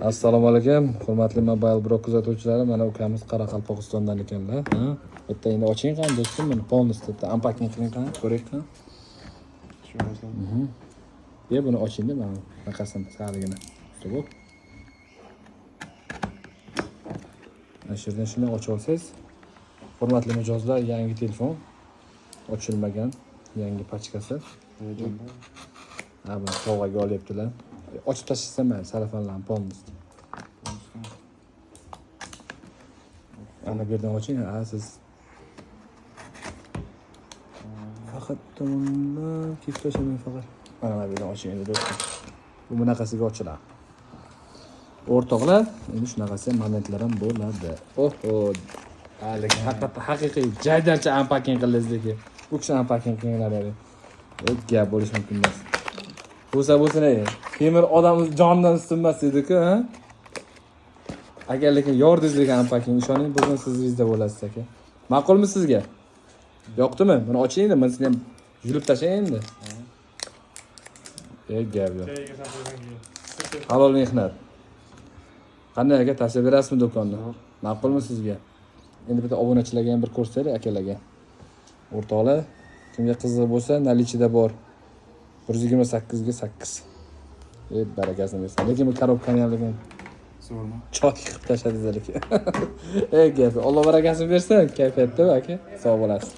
Assalomu alaykum, hurmatli Mobile Bro kuzatuvchilari. Mana ukamiz Qoraqalpog'istondan ekanlar. Ha? Bitta endi oching qani, do'stim, buni полностью bitta unpacking qiling qani, ko'raylik qani. Ye, buni ochingda, mana bunaqasini saligini. Bu. Mana shu yerdan shuni ochib olsangiz, hurmatli mijozlar, yangi telefon ochilmagan, yangi pachkasi. Ha, buni sovg'aga olyaptilar. Ochib tashlasa mayli, salafanlarni полностью. Ana bu yerdan oching, ha, siz faqat bu tomondan kesib tashlamang faqat. Mana bu yerdan oching endi, do'stim. Bu bunaqasiga ochiladi. O'rtoqlar, endi shunaqasi momentlar ham bo'ladi. Oho, lekin haqiqatda haqiqiy jaydarcha unpacking qildingiz lekin. Bu kishi unpacking qilganlar edi. Gap bo'lishi mumkin emas. Bo'lsa bo'lsin, ey. Temir odam jonidan ustun emas edi-ku, ha? Agar lekin yordingiz lekin unpacking, ishoning, bugun siz yuzda bo'lasiz aka. Ma'qulmi sizga? Yoqdimi? Buni oching endi, bunisini ham yulib tashlang endi. Ey, gap yo'q. Halol mehnat. Qanday aka, tavsiya berasizmi do'konni? Ma'qulmi sizga? Endi bitta obunachilarga ham bir ko'rsataylik, akalarga. O'rtoqlar, kimga qiziq bo'lsa, наличиеda bor. 128 ga 8. Ey, barakasini bersin. Lekin bu korobkani ham lekin Zo'rmi? Choy qilib tashladingiz lekin. Ey, gap. Alloh barakasini bersin. Kayfiyatda aka. Sog' bo'lasiz.